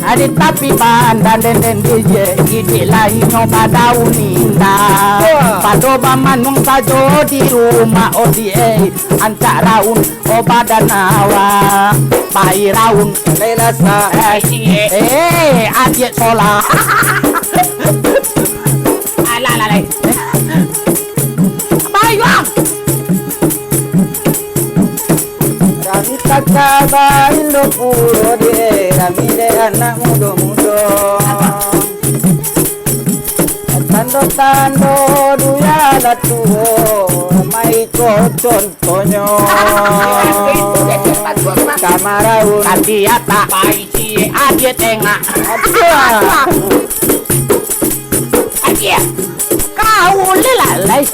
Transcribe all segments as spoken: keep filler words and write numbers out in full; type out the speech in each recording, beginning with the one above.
Adi tapi pandan denden dije, idik lainyo badaun indah. Wah. Pado bamanuang sajo di rumah odi, eh, ancak raun, oh, badan awak. Pai raun. Lai lasa. Eh, eh, adiak sola. Alah, alah, lai. Bayuang. Rami takaba indo puro de, rami de anak mudo-mudo. Tando-tando duya lah tuo, mai ko contohnyo. Kamaraun. Kati atak. Pai ciek, adiak tengah. Aduh. Adiak. Kau ulih lah, lai.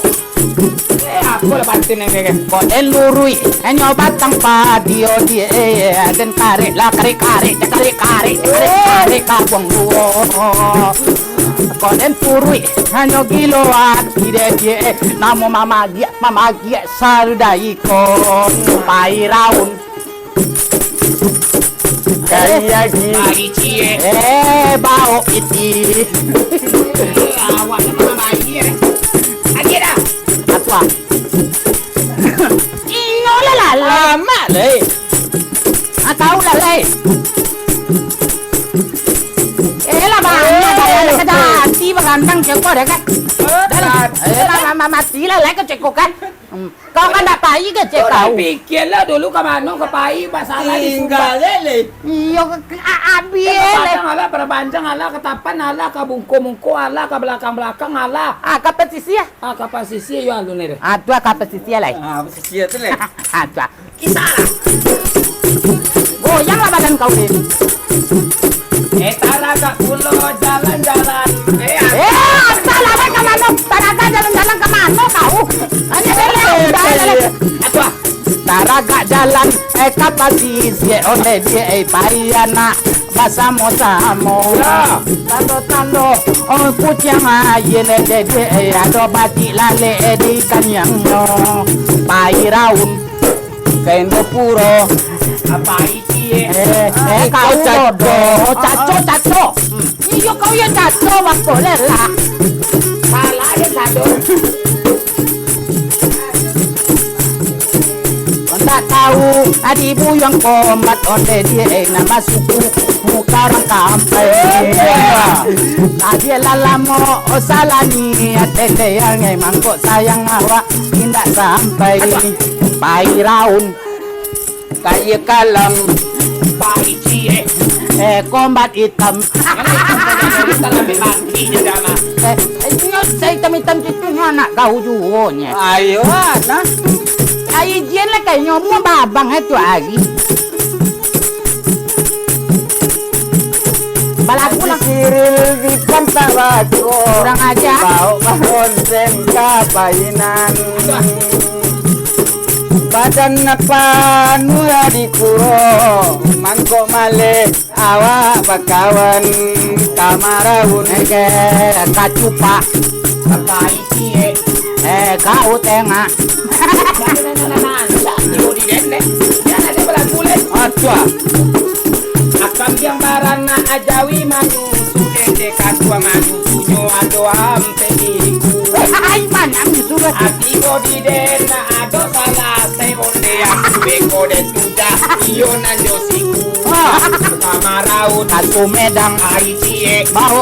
Eh, aku lah bantu neng keke. Kok den luruik, hanyo batang padi, oh, di, eh, den karek lah, karek-karek, karek-karek, karek-karek, kabuang luo. Kok den puruik, hanyo gilo ati de, di, eh, namo mamagiak, mamagiak sarudai ko. Pai raun. Kayaki. Pai ciek. Eh, baok piti. Awak tu makan aia, eh. Aia dah. Apa? Iyo lah, lah, lah. Amak, leh. Ah, tahu lah, leh. Eh, lah, banyak dah, lah, kejati, bagandang, ceko dah, kan. Dah, lah. Eh, lah, ma-, ma-, mati lah, leh, keceko, kan. Hmm. Kau kan ndak pai kecek kau. Pikialah dulu ka mano ka pai, masalah di Sumba. Tinggal lele. Iyo, ke, ke, a-, abih lele. Ka padang alah, ka rabanjang alah, ka tapan alah, ka bungko-bungko alah, ka balakang-balakang alah. Ah, ka pasisia. Ah, ka pasisia yo alun lele. Ah, tu ah ka pasisia lai. Ah, pasisia tu lai. Ah, tu ah. Kisah. Goyanglah badan kau ni. Eh, taragak pulo jalan-jalan. Eh, Eh, apalah, ka mano? Taragak jalan-jalan ka mano kau? Hanya lele, udah lele. Apa? Taragak jalan, eh, ka pasisia, onde di, eh, pai anak basamo-samo. Ya. Tando-tando, oh, kuciang aia, onde di, eh, ado bacik lalek, eh, di kaniangnyo. Pai raun. Ka Indopuro. Apa isi, eh? Eh, eh, kau Caco. Bodoh. Caco, Caco. Hmm. Iyo, kau yo Caco, bako lela. Salah aja, Caco. Ndak tahu, tadi buyuang komat onde di, eh, nama suku mukarang kampai. Tadi lah lamo, oh, salah ni, atende yang emang kok sayang awak. Indak sampai pai raun. Kaya kalam. Pai ciek. Eh, kombat itam. Kalau itam saja, kita lebih bangkit juga, mah. Eh, inyo saitam-itam itu nyo anak kau juo nyo. Ayo, nah. Ai jian lah kainyo, umua babang eh tu ari. Balaku lah. Siril di pantai bako. Kurang aja. Baok baonsen ka painan. Badan panuah di kuro, mangkok maleh awak bakawan kamaraun. Eke, kacupak. Kapai. Ciek. Eh, kau tengah. Atua. Akambiang baranak ajawi manyusu dendek katua manyusunyo ado ampek iku. Ai, banyak nyusu, eh. Ati ko di dendek ado salah se onde aku beko den tudah iyo nan jo siku. Ha. Kamaraun. Ka Sumedang. Ai ciek. Baho